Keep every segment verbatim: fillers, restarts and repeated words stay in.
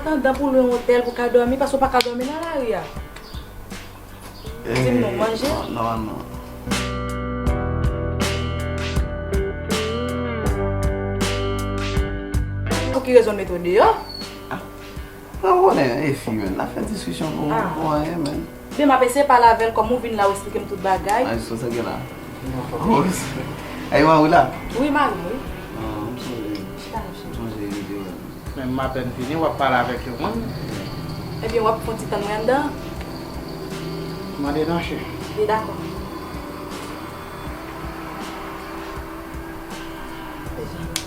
Tandan pou lwe yon otèl pou ka dòmi, paske w pa ka dòmi nan lari a. Di m non, manje? Non, non, non. Pou ki rezon m mete w deyò? Ah, mwen konnen, e fi, menn. N ap fè diskisyon pou, ah, pou anyen, menn. Ebyen, m ap eseye pale avè l, kòm ou vin la, ou esplike m tout bagay. Ay, so sa gen la. Oh, ay, mari w la? Wi, mari m, wi. Ah, m sonje. Chita, chita. M sonje li te wè m. Men m apèn vini, w ap pale avèk yon moun. Ebyen, w ap fè yon ti tann mwen anndan? Mande nan chè. Li dakò.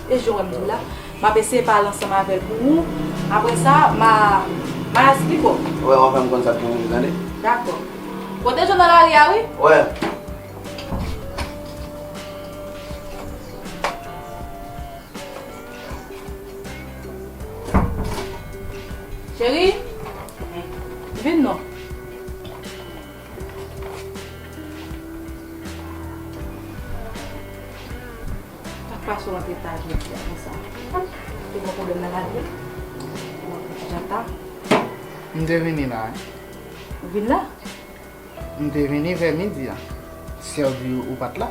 E jan w wè m di w la, m ap eseye pale ansanm avè l pou ou. Apre sa, m a, m a esplike w. Wè, w ap fè m konn sa k pou mwen, tande? Dakò. Kote Jona lari a, wi? Wè. Cheri, vin non. Sa k pase w antre ta jodi a konsa? Te gen pwoblèm nan lavi? Jata. M te vini la, wi. Ou vin la? M te vini vè midi a. Sèvi ou pa t la?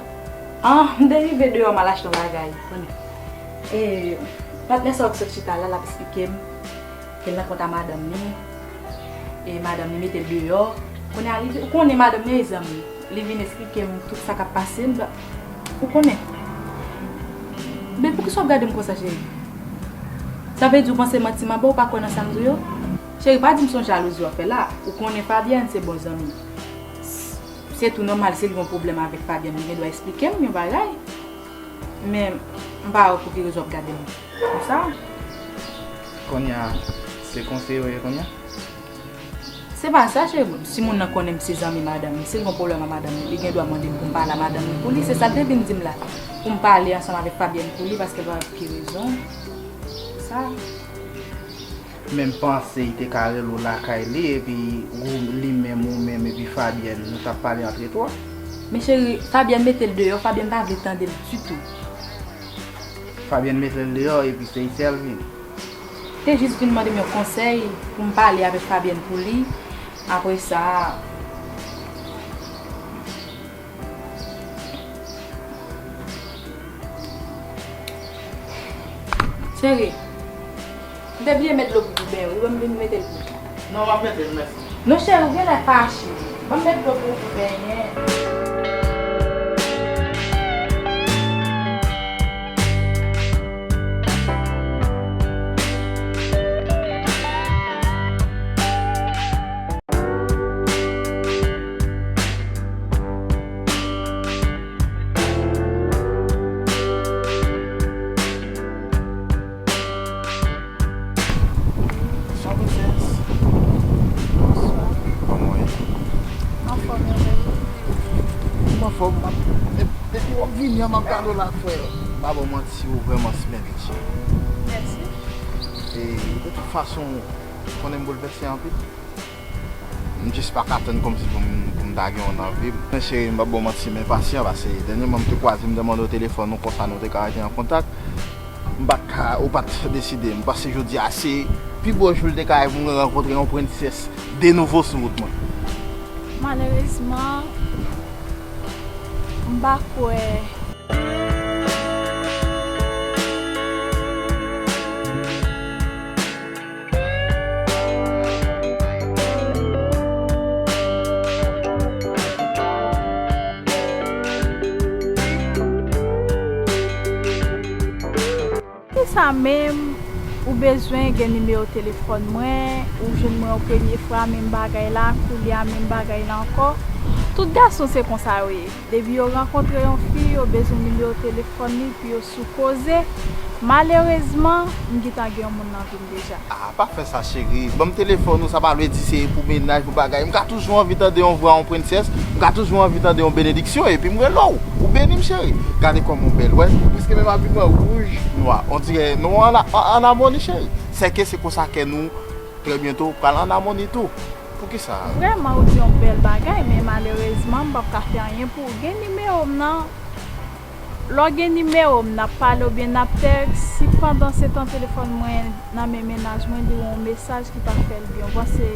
Ah, m te rive deyò, m al achte yon bagay, konnen. E patnè sa w k sot chita la, l ap esplike m ke l nan kont a madanm li. E madanm li mete l deyò. Kounye a, li, ou konnen madanm li e zanmi. Li vin esplike m tout sa k ap pase l, ou konnen. Men poukisa w ap gade m konsa, cheri? Sa vle di ou panse manti m ap ba w, ou pa kwè nan sa m di w yo? Cheri, pa di m se yon jalouzi w ap fè la. Ou konnen Fabienne se bon zanmi m. Se tou nòmal, si l gen yon pwoblèm avèk Fabienne, li gen dwa esplike m yon bagay. Men, m pa wè pou ki rezon w ap gade m konsa. Kounye a, se konseye w ye kounye a? Se pa sa, cheri. Si moun nan konnen m se zanmi madanm li, si l gen pwoblèm ak madanm li, li gen dwa mande m pou m pale a madanm li pou li. Se sa l te vin di m la. Pou m pale ansanm avèk Fabienne pou li, paske l pa wè pou ki rezon. Sa. Men m panse li te ka rele w lakay li, epi ou, li menm, ou menm, epi Fabienne, nou t ap pale antretwa. Men cheri, Fabienne mete l deyò, Fabienne pa vle tande l ditou. Fabienne mete l deyò, epi se isit l vin. Te jis vin mande m yon konsèy pou m pale avèk Fabienne pou li. Apre sa, cheri, m te bliye met dlo pou w benyen wi, ban m vin mete l pou ou. Non, m ap mete l, mèsi. Non, cheri, ou genlè fache. Ban m met dlo pou ou benyen. Bonswa, prensès. Bonswa. Kòman w ye? Anfòm, e ou menm? M anfòm. M ap, de-, depi w ap vini an, m ap gade w la, frè. M pa ba w manti, ou vrèman splendid, cheri. Mèsi. E, de tout fason, ou konnen m boulvèse anpil. M jis pa ka tann kòmsi pou m, pou m ta gen yon nan vi m. Men cheri, m p ap ba w manti, m enpasyan, paske dènyèman m te kwaze m te mande w telefòn ou konsa nou te ka rete an kontak. M pa t ka, ou pa t deside. M panse jodi a se pi bon jou l te ka ye pou mwen rankontre yon prensès de nouvo sou wout mwen. Malerezman, m pa kwè. Poukisa menm ou bezwen gen nimewo telefòn mwen, ou jwenn mwen yon premye fwa, menm bagay la, koulye a, menm bagay la ankò? Tout gason se konsa yo ye. Depi yo rankontre yon fi, yo bezwen nimewo telefòn li pou yo sou koze. Malerezman, m gentan gen yon moun nan vi m deja. Ah, pa fè sa, cheri. Ban m telefòn ou, sa pa vle di se pou mennaj, pou bagay. M ka toujou anvi tande yon vwa yon prensès. M ka toujou anvi tande yon benediksyon. Epi m rele w. Ou beni m, cheri. Gade kòman w bèl, wè. Prèske menm abiman wouj, nwa. On dirè nou an, an, an amoni, cheri. Sèke se konsa kè nou, trè byento, pral an amoni tou. Poukisa? Vrèman, ou di yon bèl bagay, men malerezman, m p ap ka fè anyen pou ou. Gen nimewo m nan. Lè w gen nimewo m, n ap pale oubyen n ap tèks, si pandan se tan telefòn mwen nan men mennaj mwen, li wè yon mesaj ki pa fè l byen, w panse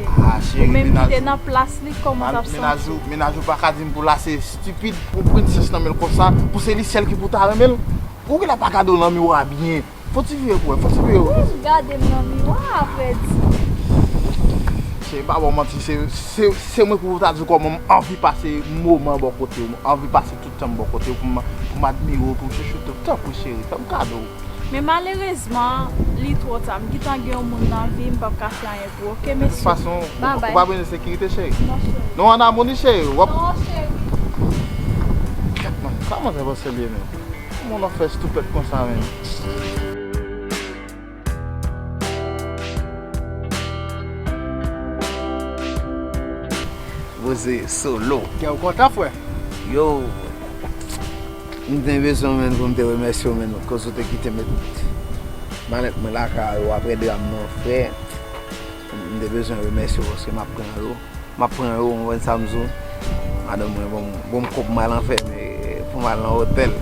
ou menm ki te nan plas li, kòman w t ap santi w? Mennaj ou pa ka di m pou l lase estipid, yon prensès nan men l konsa, pou se li sèl ki pou ta renmen l. Ou genlè pa gade w nan miwa byen. Fò w ti vire pou wè, fò w ti vire. Jis gade m nan miwa, vrèdi. Cheri, m pa ba w manti, se, se, se mwen ki pou ta di w kòman m anvi pase moman bò kote w, m anvi pase tout tan m bò kote w, pou m, pou m admire w, pou m chouchoute w. Tanpri, cheri, fè m kado. Men malerezman, li twò ta. M gentan gen yon moun nan vi m, m p ap ka fè anyen pou ou. Oke, mesye. De tout fason, ou, ou pa bezwen sekirite, cheri. Non, cheri. Nou an amoni, cheri. W ap... Non, cheri. Kèt, man. Sa manzè panse l ye menm? Kòman w ap fè estipid konsa menm? Poze solo. Kè w kontan, frè? Yo, m te bezwen w, menn, pou m te remèsye w, menn, koz ou te kite m met malèt mwen lakay ou apre dram nan, frè. M te bezwen remèsye w paske m ap pran yo. M ap pran yo, ou konprann sa m di w? Madanm mwen ban m, ban m kòb m al anfèmen, pou m al nan otèl.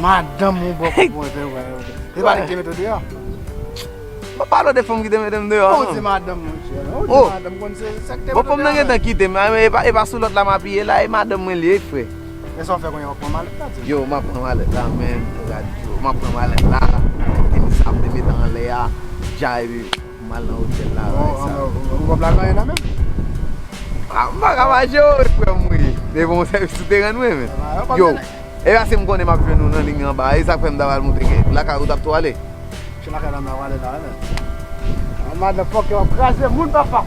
Madanm ou ban w kòb pou anfèmen, w al nan otèl. E pa li ki te mete w deyò? M ap pale de fanm ki te mete m deyò, non. Ou di madanm, monchè. Ou di madanm, konn se sa k te mete w deyò. Bon, fanm nan gentan kite m, e pa, e pa sou lòt la m apiye la, e madanm mwen li ye, frè. E sa w fè kounye a, w ap pran malèt la, di m? Yo, m ap pran malèt la, menn. Gad yo, m ap pran malèt la. Epi sa m te mete anlè a, dja, epi m al nan otèl la, bagay sa. Ou, ou, ou p ap lage anyen nan men m? Ah, m pa ka mache, wi, frè m, wi. Men bon, sèvis ou te rann mwen, men. Yo, e paske m konnen m ap jwenn ou nan liy anba. E sa k fè m ta pral monte lakay ou t ap tou ale. Se lakay dam la w ale la, men. Ah, madan fòkè, w ap kraze moun, papa.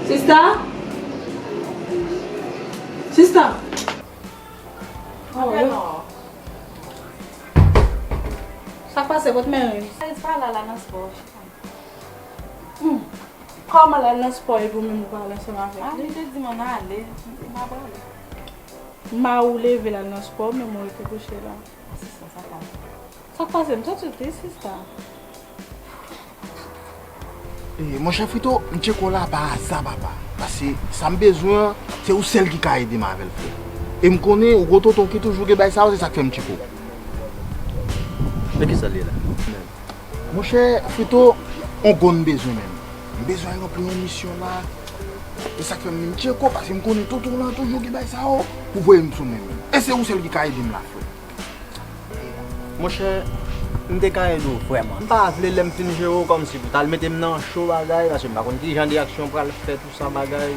Sista? Sista? Oh, yo. Sa k pase, kot Mary? Mary pa la, l al nan spò. Hmm. Kòman l al nan spò epi ou menm ou pa al ansanm avèk li? Ah, li te di m ann ale, m pa prale. Ma ou leve l al nan spò, men mwen rete kouche la. Sista, sa ka. Sa k pase? M santi w tris, sista. E, monchè Frito, m tcheke w la pa aza, papa. Paske sa m bezwen an, se ou sèl ki ka ede m avè l, frè. E m konnen ou gwo tonton ki toujou gen bay sa yo, se sa k fè m tcheke w. Men kisa l ye la? Monchè Frito, on gwo m bezwen menm. M bezwen ranpli yon misyon la. E sa k fè m di m tcheke w, paske m konnen tonton lan toujou gen bay sa yo pou voye m sou mwen menm. E se ou sèl ki ka ede m la, frè. Monchè, m te ka ede w vrèman. M pa vle lè m fin jere w kòmsi pou t al mete m nan cho bagay, paske m pa konn ki jan de aksyon w pral fè, tou sa bagay.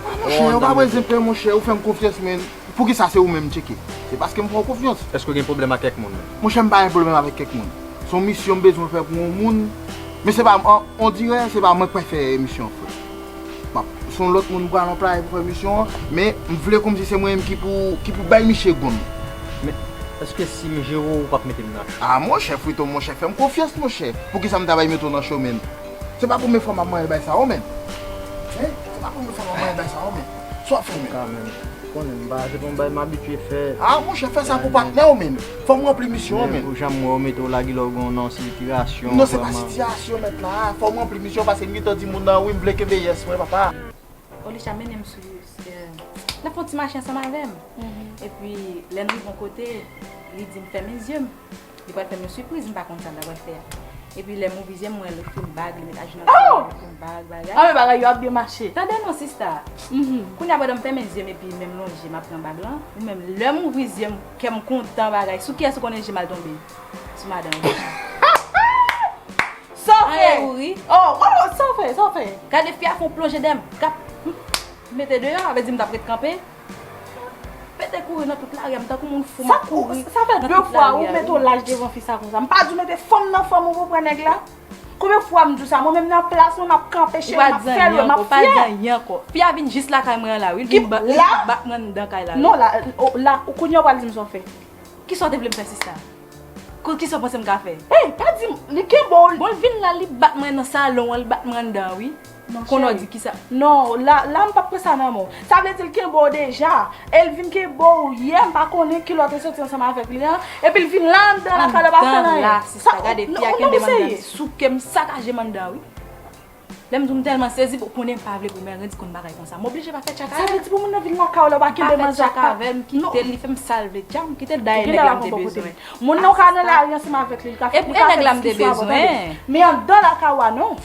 Ah, monchè, ou pa bezwen pè, monchè, ou fè m konfyans, men. Poukisa se ou menm m tcheke? Se paske m fè w konfyans. Èske w gen pwoblèm ak kèk moun menm? Monchè, m pa gen pwoblèm avèk kèk moun. Se yon misyon m bezwen fè pou yon moun. Men se pa, on, on dirè se pa mwen k pral fè misyon an, frè. M ap, se yon lòt moun m pral anplwaye pou fè misyon an, men m vle kòmsi se mwen menm ki pou, ki pou bay misye gonn. Men, èske si m jere w, ou p ap mete m nan cho? Ah, monchè, Frito, monchè, fè m konfyans, monchè. Poukisa m ta pral mete w nan cho, menm? Se pa premye fwa m ap manyen bay sa yo, menm. Hein? Se pa premye fwa m ap manyen bay sa yo, menm. Sa w ap fè, menm? Kanmenm. Konnen m pa, se pa yon bagay m abitye fè. Ah, monchè, fè sa pou patnè w, menm. Fò m ranpli misyon an, menm. Pou jan m wè w mete w la, genlè w gen yon non sitirasyon. Non, se pa sitirasyon, mèt la. Fò m ranpli misyon, paske m gentan di moun nan, wi, m vle kenbe yès mwen, papa. Olisha mennen m sou, euh, n ap fè yon ti mache ansanm avè m. Epi, lè n rive yon kote, li di m fèmen zye m. Li pral fè m yon sipriz, m pa konn sa l ta pral fè a. Epi lè m ouvri zye m, m wè l ofri m bag, li met ajenou ansanm, li ofri m bag, bagay. Ah, men bagay yo ap byen mache. Tande non, sista. Kounye a pandan m fèmen zye m epi men m lonje, m ap pran bag lan. Ou menm, lè m ouvri zye m, kè m kontan, bagay. Sou kiyès ou konnen je m al tonbe? Sou madanm Olisha. Sa w fè? Anyen ou ri? Oh, oh, sa w fè, sa w fè? Gade fi a fè yon plonje dèyè m. K ap mete deyò, a vle di m t ap ret kanpe. Pete kouri nan tout lari a, m tankou moun fou, m ap kouri nan tout lari a, wi. Sa fè de fwa ou mete w laj devan fi sa konsa. M pa di w mete fanm nan fanm ou pou pran nèg la. Konbyen fwa m di w sa? Mwen menm nan plas mwen, m ap kanpe, cheri, m ap fè l wè, m ap fyè. Ou pa di anyen ankò, ou pa di anyen ankò. Fi a vin jis lakay mwen an la, wi. Li bat, li bat mwen anndan kay la, wi. Non, la, o, la, kounye a w pral di m sa w fè. Kisa w te vle m fè, sista? Ko-, kisa w panse m ka fè? Ey, pa di m, li kenbe w. Bon, l vin la, li bat mwen nan salon an, li bat mwen anndan an, wi. Konnen w di kisa. Non, la, la m p ap pran sa nan men w. Sa vle di l kenbe w deja. E l vin kenbe w yè, m pa konnen ki lè w te soti ansanm avèk li an. Epi l vin la anndan lakay la, w pa fè l anyen. Anndan la, sista, gade fi a kenbe m anndan, li souke m, sakaje m anndan, wi. Lè m di w m tèlman sezi, bon, konnen m pa vle pou Mèrandy konn bagay konsa. M oblije pa fè tchaka avè l. Sa vle di pou moun nan vin lakay ou la, w pa kenbe manzè, w pa fè tchaka avè l, m kite l, li fè m sa l vle. Dja m kite l, dayè nèg la m te bezwen. Moun nan w ka nan lari ansanm avèk li, li ka fè diskisyon avè w, tande. Men anndan lakay ou a, non.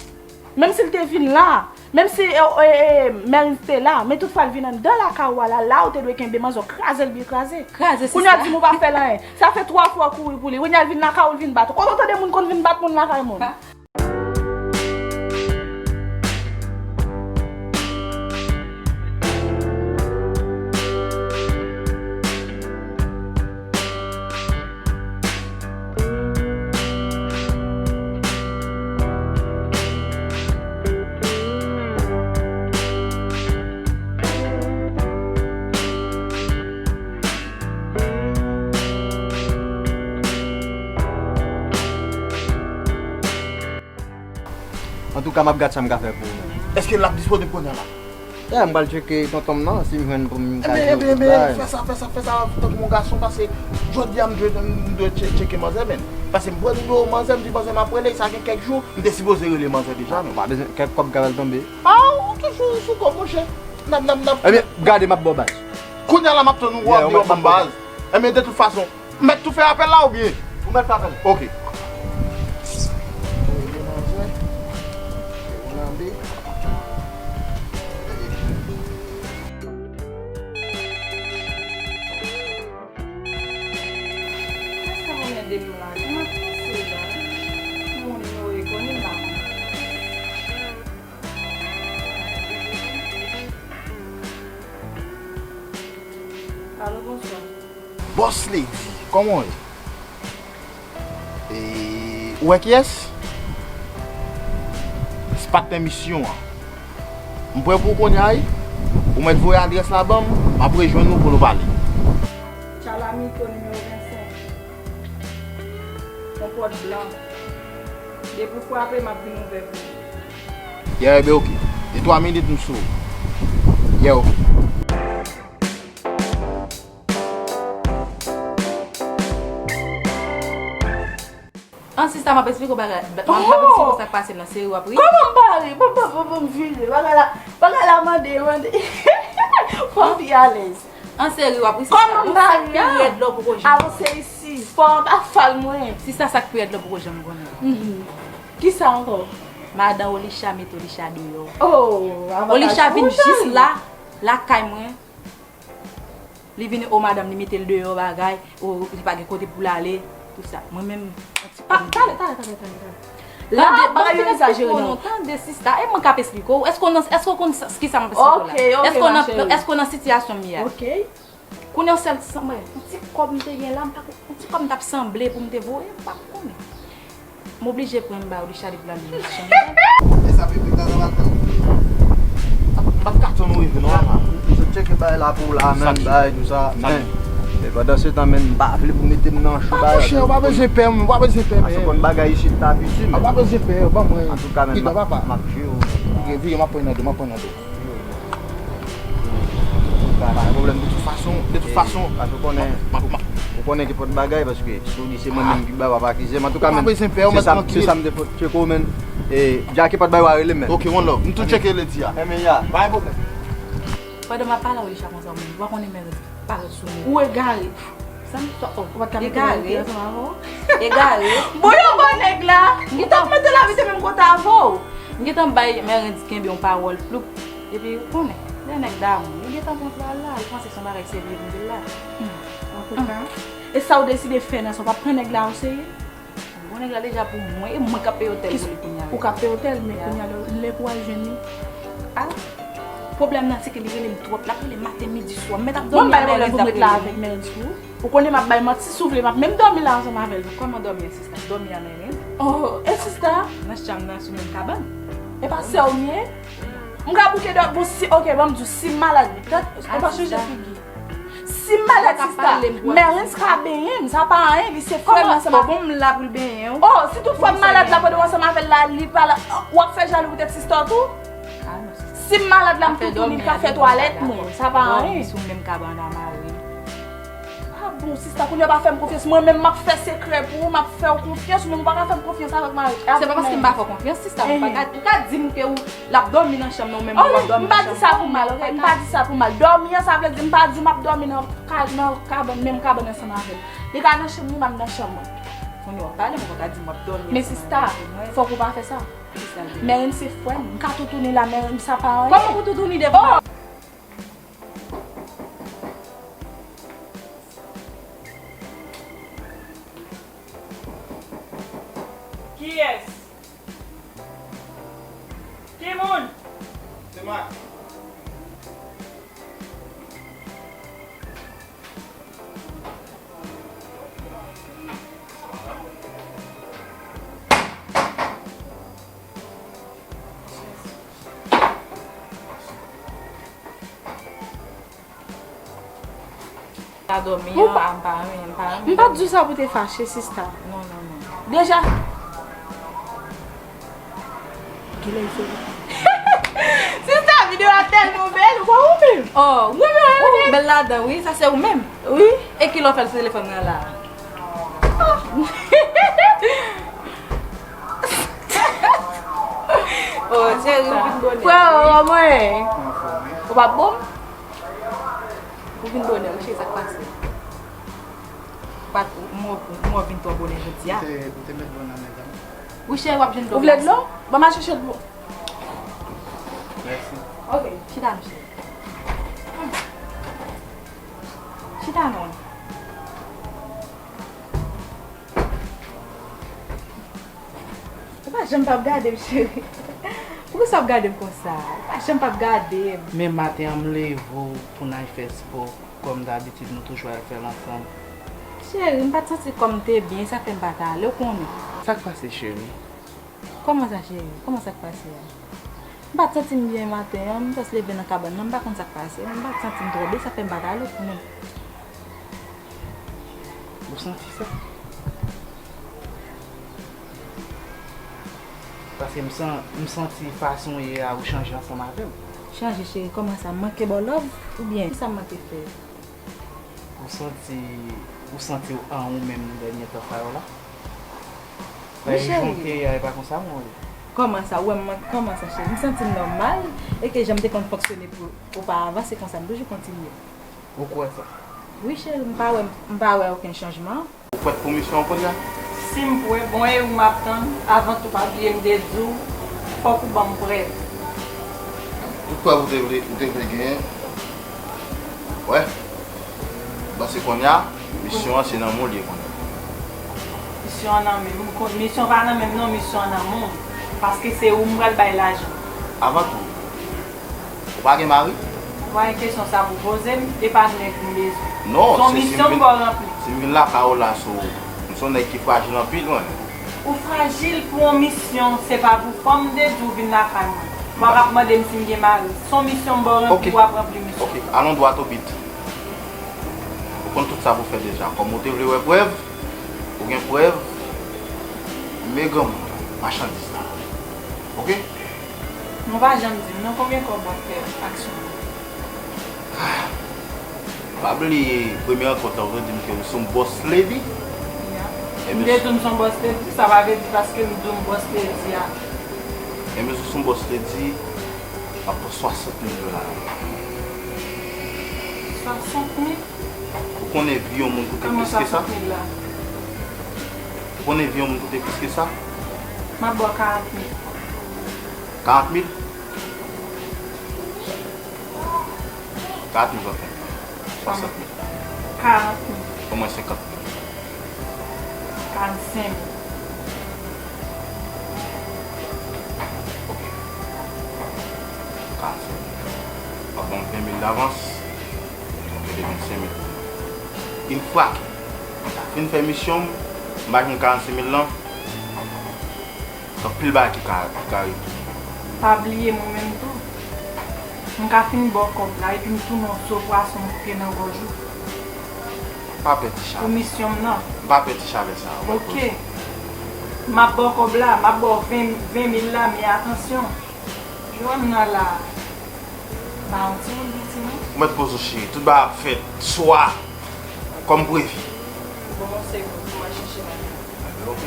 Menm si l te vin la, menm si, e, e, e, Mèrandy te la, men tout fwa l vin anndan lakay ou a la, la ou te dwe kenbe manzè w, kraze l byen kraze. Kraze, sista. Kounye a di m ou pa fè l anyen. Sa fè twa fwa w kouri pou li. Kounye a l vin lakay ou, l vin bat ou. Kote w tande moun konn vin bat moun lakay moun? Antouka, m ap gad sa m ka fè pou ou, menm. Èske l ap disponib kounye a la? Ya, m pral tcheke tonton m nan, si m jwenn pou m ka di yo tout bagay. Fè sa, fè sa, fè sa tankou yon gason, paske jodi a m dwe, m dwe tche-, tcheke manzè, menm. Paske m pran nimewo manzè, m di manzè m ap rele, sa gen kèk jou, m te sipoze rele manzè deja, menm. Pa bezwen, kèk kòb ka pral tonbe. A, ou toujou sou kòb, monchè. N ap, n ap, n ap. Ebyen, gade, m ap ba w baz. Kounye a la, m ap tann ou, w ap di w ban m baz. Ebyen, de tout fason, m mèt tou fè apèl la oubyen? Ou mèt fè apèl. Ok. Èske w ede m la? Jan m ap panse la. Moun yo e konnen m pa konn. Alo, bonswa. Boss Lady, kòman w ye? E, ou wè kiyès? Se patnè misyon an. M prè pou w kounye a, wi. Ou mèt voye adrès la ban m, m ap rejwenn ou pou nou pale. Chalamito nimewo vennsenk. Yon pòt blan. Depi w frape, m ap vin ouvè pou ou. Yeah, ebyen, ok. De twa minit, m sou ou. Yeah, ok. An, sista, m ap eksplike w bagay. M ap, m ap eksplike w sa k pase m nan seri, w ap ri. Kòman m pa ri? Bon, bon, bon, bon, m vire. Bagay la, bagay la mande, mande. Fò m pi alèz. An seri, w ap ri, sista. Kòman m pa ri a? Sa k pi rèd la w poko janm konnen. Avanse isi. Fò w pa fal mwen. Sista, sa k pi rèd la w poko janm konnen. Mhm. Kisa ankò? Madan Olisha mete Olisha deyò. Oh, avantaj pou ou, cheri. Olisha vin jis la, lakay mwen. Li vini, o madanm, li mete l deyò bagay, o li pa gen kote pou l ale, tout sa. Mwen menm, yon ti kòb m te. Talè, talè, talè, talè, talè. La, ban m fin eksplike w non, tande, sista. E mwen k ap eksplike w. Èske w nan, èske w konn sa, kisa m ap eksplike w la? Ok, ok, ma chérie. Èske w nan, èske w nan sitiyasyon m ye a? Ok. Kounye a, yon sèl, sanble, yon ti kòb m te gen la, m pa, yon ti kòb m t ap sanble pou m te voye, m pa konnen. M oblije pran m ba Richard pou l al li chanm. E sa pepe ta nan lakou. M pa t ka tann ou rive non, papa. M sot tcheke bagay la pou w la, menm bagay tou sa. Men, men pandan se tan, menm m pa vle pou mete m nan cho bagay la. Monchè, ou pa bezwen pè, ou pa bezwen pè. Paske w konn bagay isit ta piti, men. Ou pa bezwen pè, ban mwen. Antouka, menm m ap, m ap jwe w. Vire, vire, m ap pran nan do, m ap pran nan do. Pa gen pwoblèm, de tout fason, de tout fason. Paske ou konnen, ou konnen gen pòt bagay, paske si w di se mwen menm ki ba w, w ap akize m. Antouka, men, se sa, se sa m te fò tcheke w, men. E, Jacky pa t bay w a rele, men. Ok, one love. M tou tcheke ledi a. Enben, ya. Pa gen pwoblèm. Pandan m ap pale a Olisha konsa, ou menm, ou pa konnen men parèt sou mwen. Ou egare. Sa m sot, oh, ou pa t ka mete verite ansanm avè w? Egare. Bon, yo ban nèg la. Ou t ap mete lavi te menm kote avè w. M gentan bay Mèrandy kenbe yon pawòl floup. Epi, ou konnen, lè nèg damou, li gentan pran pawòl la, li panse se yon bagay serye pou l di l la. Hmm. Antouka, e sa w deside fè nan sa, w p ap pran nèg la oserye? Bon, nèg la deja pou mwen, e mwen k ap peye otèl pou li kounye a. Ou k ap peye otèl, men kounye a lè, lè pou w al jwenn li. Ah, pwoblèm nan se ke li rele m twòp, l ap rele m maten, midi, swa. M mèt ap dòmi a Mèrandy, l ap rele m. Ou konnen m ap bay manti, si w vle, m ap menm dòmi la ansanm avè l. Kòman dòmi a, sista? Dòmi a Mèrandy. Oh, e sista? Nan chanm nan, sou menm kabann. E pa sè w m ye? M ka bouke dòmi, bon, si, ok, ban m di w, si m malad, gad, ou pa chanje figi. Si m malad, sista, Mèrandy ka benyen m, sa pa anyen, li se frè m ansanm avè m. Bon, m la pou l benyen w. Oh, si tout fwa m malad la, pandan w ansanm avè l la, li pa la, w ap fè jalou poutèt sista w tou? Si m malad la, m toutouni, m ka fè twalèt mwen. Sa pa anyen. Dòmi sou menm kabann a mari m. Ah bon, sista, kounye a w pa fè m konfyans. Mwen menm, m ap fè sekrè pou ou, m ap fè w konfyans, ou menm ou pa ka fè m konfyans avèk mari m. Se pa paske m pa fè w konfyans, sista, ou pa ka, ou ka di m ke ou, l ap dòmi nan chanm nan, ou menm ou ap dòmi nan chanm nan. Oh, m pa di sa pou mal, ok? M pa di sa pou mal. Dòmi an, sa vle di m pa di w m ap dòmi nan ka-, nan kabann, menm kabann ansanm avè l. Li ka nan chanm li, m ap nan chanm mwen. Kounye a w ap pale, mwen pa ka di m w ap dòmi ansanm avè l. Men sista, fòk ou pa fè sa. Mèrenn se frè m. M ka toutouni la, mèrenn sa pa anyen. Kòman pou toutouni devan? Kiyès? Ki moun? Se mwen. Ta dòmi an, m pa, m pa renmen, m pa renmen. M pa t di w sa pou te fache, sista. Non, non, non. Deja. Kilè l fè? Sista, videyo a tèlman bèl, ou pa wè ou menm? Oh, wi, wi, wi, bèl ladan, wi, sa se ou menm. Wi. E kilè w fè l sou telefòn nan la? Oh, cheri, ou vin bonè. Frè, ou mwen. Ou pa bon? Ou vin bonè, wi, cheri, sa k pase? Ou pa t, ou, mwen, mwen vin twò bonè jodi a. Ou te, ou te met bon nan men dam. Wi, cheri, w ap jwenn dlo glas. Ou vle dlo? Ban m al chèche dlo. Mèsi. Ok, chita, m cheri. Chita non. Ou pa janm p ap gade m, cheri. Poukisa w ap gade m konsa? Ou pa janm p ap gade m. Men maten an, m leve w pou n al fè spò. Kòm dabitid, nou toujou al fè l ansanm. Cheri, m pa t santi kò m te byen, sa fè m pa t ale, ou konnen. Sa k pase, cheri? Kòman sa, cheri? Kòman sa k pase a? M pa t santi m byen maten an, m jis leve nan kabann nan, m pa konn sa k pase. M pa t santi m twò byen, sa fè m pa t ale, ou konnen. Ou santi sa? Paske m san-, m santi fason w ye a, ou chanje ansanm avè m. Chanje, cheri, kòman sa? M manke ba w love? Oubyen, kisa m manke fè? Ou santi, ou santi w an ou menm dènye tan sa yo la? Wi, cheri. Jan w te ye a, e pa konsa mwen ye. Kòman sa? Ou wè m manke, kòman sa, cheri? M santi m nòmal, e ke jan m te konn fonksyone pou, oparavan, se konsa m toujou kontinye. Ou kwè sa? Wi, cheri, m pa wè, m pa wè okenn chanjman. Ou prèt pou misyon an kounye a? Si m prè, bon, e ou m ap tann. Avan tou, pa bliye m te di w, fòk ou ban m prèv. Tout prèv ou te vle, ou te vle genyen, wè. Paske kounye a, misyon an se nan men w li ye kounye a. Misyon an nan men m. Kon-, misyon pa nan men m non, misyon an nan men w. Paske se ou m pral bay lajan. Avan tou, ou pa gen mari? Ou pa gen kesyon sa pou poze m, e pa nèg m bezwen. Non, se yon misyon m ba w ranpli. Si m vin lakay ou la, so, m se yon nèg ki frajil anpil, mwen. Ou frajil pou yon misyon, se pa pou fanm de di w vin lakay mwen. Ou pa ap mande m si m gen mari. Se yon misyon m ba w ranpli, w ap ranpli misyon. Ok, alon dwat o bit. Ou konn tout sa pou fè deja. Kòm ou te vle wè prèv, ou gen prèv, men granmoun, machandiz la. Ok? Nou pa janm di m non konbyen kòb w ap fè aksyon an. Pa bliye, premye rankont la, ou te di m ke ou se yon boss lady. Ya. M te di w m se yon boss lady, sa pa vle di paske m di w m boss lady a. Ebyen, si w se yon boss lady, w ap pran swasant mil dola. Swasant mil? Ou konnen vi yon moun koute plis ke sa? Kòman swasant mil la? Ou konnen vi yon moun koute plis ke sa? M ap ba w karant mil. Karant mil? Karant mil pa fè. Swasant mil. Karant mil. Ban mwen senkant mil. Karannsenk mil. Ok. Karannsenk mil. W ap ban m ven mil davans. Mwen te vennsenk mil. Yon fwa ke m ta fin fè misyon m, m pa jwenn karannsenk mil lan, gen anpil bagay ki ka, ki ka rive. Pa bliye mwen menm tou. M ka fin ba w kòb la, epi m tounen w sou pwason m koupe nan gòj ou. Pa pè ti chavè. Pou misyon m nan. M pa pè ti chavè sa. Ok. M ap ba w kòb la, m ap ba w ven, ven mil la, men atansyon. Jwenn nan la. Pa yon timoun piti non. Ou mèt poze w cheri, tout bagay ap fèt swa kòm previ. Bon, se pou mwen chèche bagay. Enben, ok.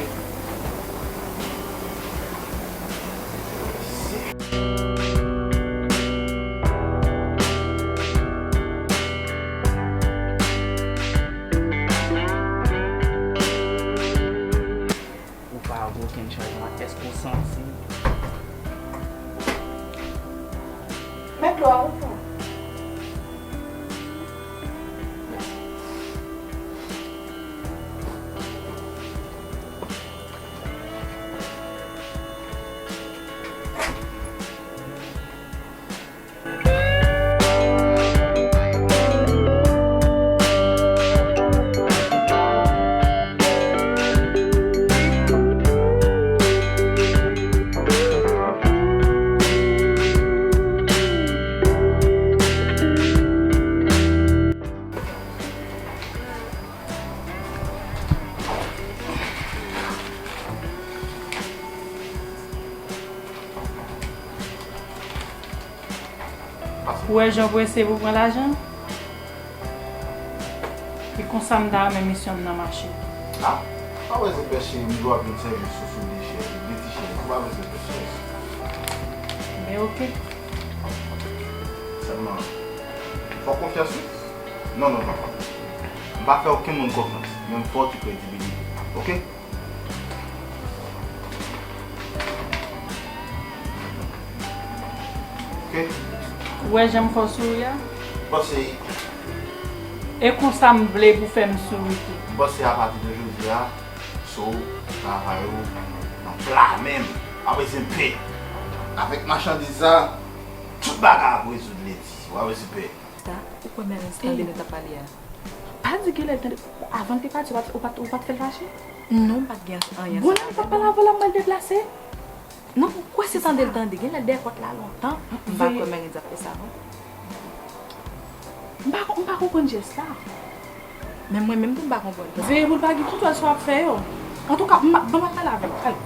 Ou pa wè okenn chanjman, èske w santi? Met dlo a wi pou mwen. Ou wè jan w prese pou pran lajan? E konsa m ta renmen misyon m nan mache. A, pa prese pè cheri, m dwe ap jwenn sèvis ou sou de chèz, de ti chèz. Ou pa prese pè cheri. Men oke. Sèlman, fè w konfyans wi. Non, non, non, non. M pa fè okenn moun konfyans, men m fè w ti kredibilite. Oke? Oke? Ou wè jan m fè w souri a? Bon, se. E konsa m vle pou fè m souri tou. M panse apati de jodi a, so, travay ou nan pla men m. Pa bezwen pè. Avèk machandiz sa, tout bagay ap rezoud ledi. Pa bezwen pè. Ta, ou kwè Mèrens tande lè n t ap pale a? Pa di genlè l tande. Avan l te pati, ou pa t, ou pa t, ou pa t fè l fache? Non, m pa t gen anyen. Bon, lè m t ap pale avè l la, mwen deplase. Non, ou kwè se tande l tande? Genlè dèyè pòt la lontan. M pa kwè Mèrens ap fè sa, non. M pa, m pa konprann jès la. Men mwen menm tou, m pa konprann. Veye pou l pa gen kontwòl sa w ap fè yo. Antouka, m, ban m al pale avè l. Ale.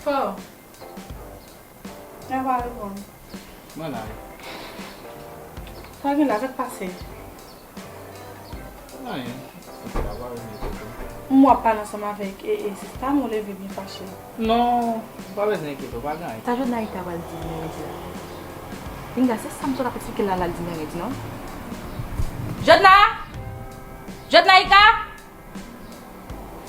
Fò. Mwen pa reponn. Mwen la wi. Sa gen la, sa k pase? Anyen. Sista pa vin kote. M wè w ap pale ansanm avèk e, e sista m, ou leve byen fache. Non, ou pa bezwen enkyete w, pa gen anyen. Sa Jodna Ika pral di Mèrens la? Pinga, se sa m sot ap eksplike l la, l al di Mèrens, non? Jodna! Jodna Ika!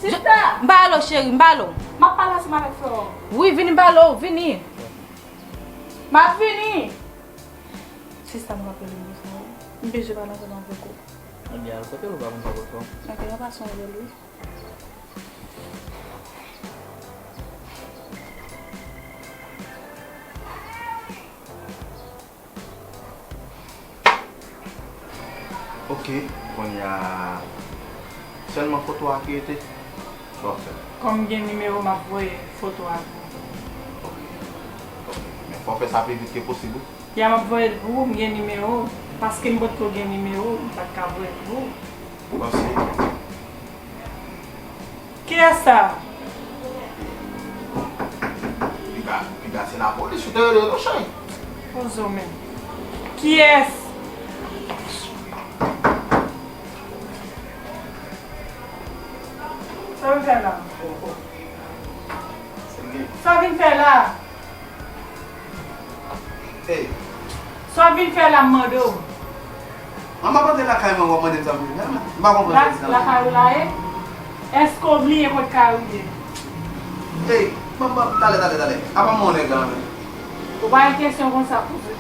Sista! M ba lo, cheri, m ba lo. M ap pale ansanm avèk frè w. Wi, vini m ba lo, vini. M ap vini. Sista, m ap rele m bezwen w. M bezwen pale ansanm avèk ou. Ebyen, al kote l, ou pa konn sa pou l fè w. Ok, m ap pase yon rele l, wi. Ok, kounye a, sèlman foto a ki rete? Sa w ap fè? Kòm m gen nimewo, m ap voye foto a pou ou. Ok, ok. Men fò w fè sa pi vit ke posib, wi. Ya, m ap voye l pou ou, m gen nimewo w. Paske m potko gen nimewo w, m pa t ka voye l pou ou. Ou panse? Kiyès sa? Piga, piga se lapolis ou te rele non, cheri. Poze w menm. Kiyès? Sa w vin fè la? Sa w vin fè la? Hey. Sa w vin fè la, m mande w? An, m ap antre lakay mwen, w ap mande m sa m vin fè la? M pa konprann sa w di la. Lakay ou la ye? Èske w bliye kot kay ou ye? Hey, m, m, talè, talè, talè. Apa mwen yon nèg la, men? Ou pa gen kesyon konsa pou poze.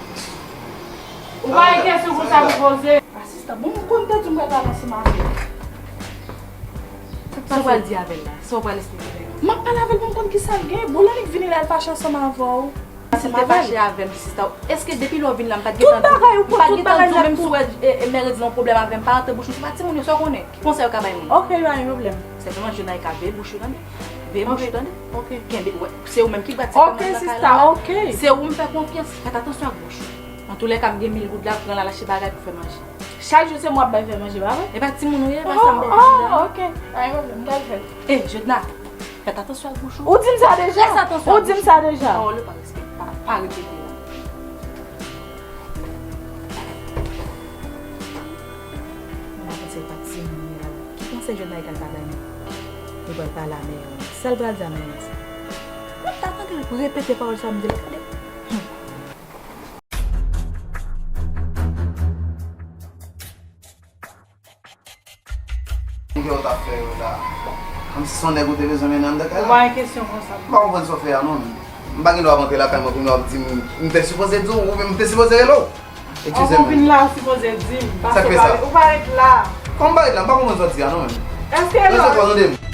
Ou pa gen kesyon konsa pou poze. Asistan, bon, m konn te di w m pral pale ansanm avè l. Sa w pral di avè l la? Sa w pral eksplike l? M ap pale avè l pou m konn kisa l gen. Bon, lè li vini la, l fache ansanm avè w. Si l te fache avè m, sista, èske depi lè w vin la, m pa t gentan di w, m pa t gentan di w, menm si w wè, e, e, Mèrens gen yon pwoblèm avè m, pa rantre bouch ou, se pa timoun yo, sa w konnen? Ki konsèy yo ka bay moun? Ok, pa gen pwoblèm. Sèlman, Jodna Ika, veye bouch ou, tande? Veye bouch ou, tande? Ok. Kenbe, wè, se ou menm ki bat se kanal lakay la. Ok, sista, ok. Se ou m fè konfyans, fèt atansyon ak bouch ou. Antoulèka, m gen mil goud la, pran l al achte bagay pou fè manje. Chak jou se mwen w ap bay fè manje, pa vre? E pa timoun ou ye, pa sa m bezwen di la. Oh, ok. Pa gen pwoblèm, m pral fè l. E, Jodna, Fèt atansyon ak bouch ou. Ou di m sa deja. Fèt atansyon ak bouch ou. Ou di m sa deja. Pawòl yo pa respekte, pa, pa repete yo. Mwen pa panse pa timoun yo la. Ki konsèy jèn la pral ba Dani? Li pral pale a mèyè. Sa l pral di a mèyè sa? Mwen ta tande l repete pawòl sa m di l tande. Nèg yo t ap fè yo la. Kòmsi se yon nèg ou te bezwen mennen anndan kay la. Ou pa gen kesyon konsa. M pa konprann sa w fè a non. M pa gen dwa ap antre lakay mwen kounye a w ap di m, m te sipoze di w, oubyen m te sipoze rele w. Eskize m. Ou vin la, ou sipoze di m. Sa k fè sa? Pase pale, ou pa ret la. Kòman m pa ret la? M pa konprann sa w di a non menm. Èske lè w tande m.